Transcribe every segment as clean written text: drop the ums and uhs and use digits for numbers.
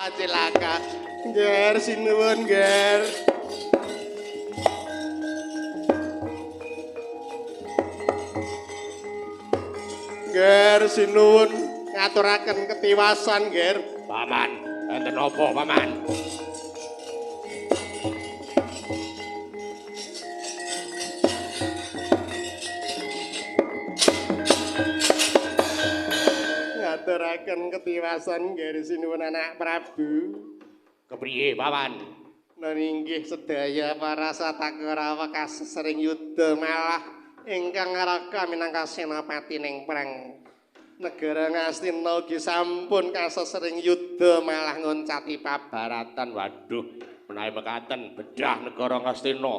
Cilaka. Nger sinuwun, Nger. Nger sinuwun ngaturaken ketiwasan, Nger. Paman, enten apa, Paman? Ngaturaken ketiwasan Nger sinuwun anak Prabu. Kepriye, Paman? Inggih sedaya para Satakarawa kasesering yuda malah ingkang ngraka minangka senapati ning perang negara Ngastina ugi sampun kasesering yuda malah ngoncati pabaratan. Waduh, menawi mekaten bedah negara Ngastina.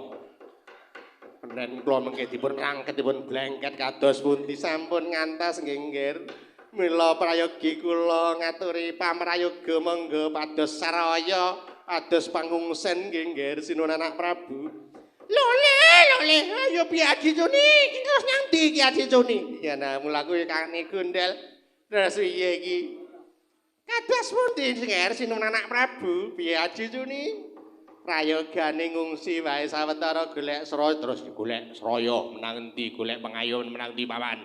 Penen kula mengke dipun rangket dipun blengket kados pundi sampun ngantos nggih Nger. Mila prayogi kula ngaturi pamrayoga monggo pados saraya pados pangungsen nggih Nger sinuwun anak Prabu. Lole lole ayo piye Aji Juni iki terus nyang ndi iki Aji Juni? Ya nah mulaku kane gondel terus piye iki? Kados pundi Nger sinuwun anak Prabu piye Aji Juni? Prayogane ngungsi wae sawetara golek Sraya terus golek sraya menang endi golek pengayoman menang endi Paman?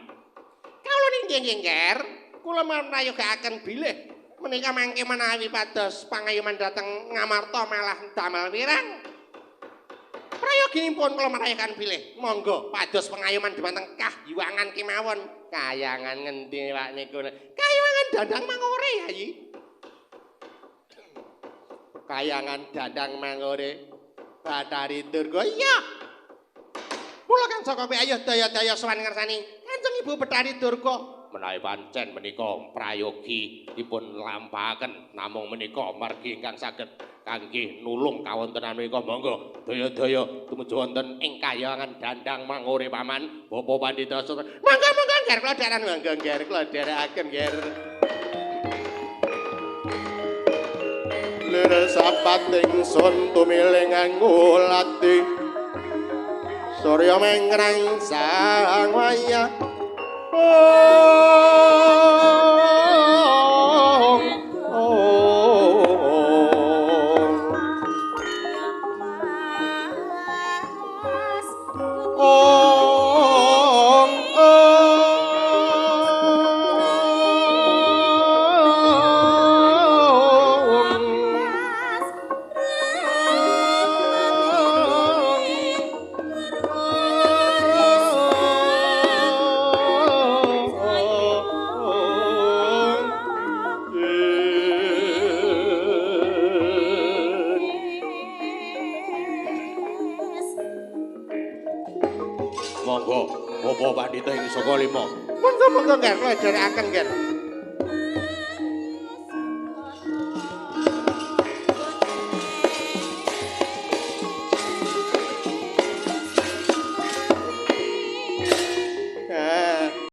Kawula nggih Nger, kula mrayogakaken bilih menika mangke menawi pados pangayoman dhateng Ngamarta malah damel wirang. Prayoginipun kula mrayogaken bilih monggo pados pangayoman dhumateng kahyangan kemawon. Kayangan ngendi Pak niku? Kayangan Dandang Mangore, Yayi. Kayangan Dandang Mangore Bathari Durga. Iya. Kula kan saka kowe ayo daya-daya sowan ngersani Kanjeng Ibu Bathari Durga. Menawi pancen menika prayogi dipun lampahaken namung menika margi ingkang saged kangge nulung kawontenan menika monggo daya-daya tumuju wonten ing kayangan Dandang Mangore Paman Bapak Pandhita Sutra. Monggo monggo Nger kula dherekan monggo Nger kula dherekaken Nger. Lir sapat ingsun tumiling ngulati surya mengrang sang wayah. Monggo Bapak Pandhita ing saka lima. Monggo monggo Nger kula dherekaken Nger.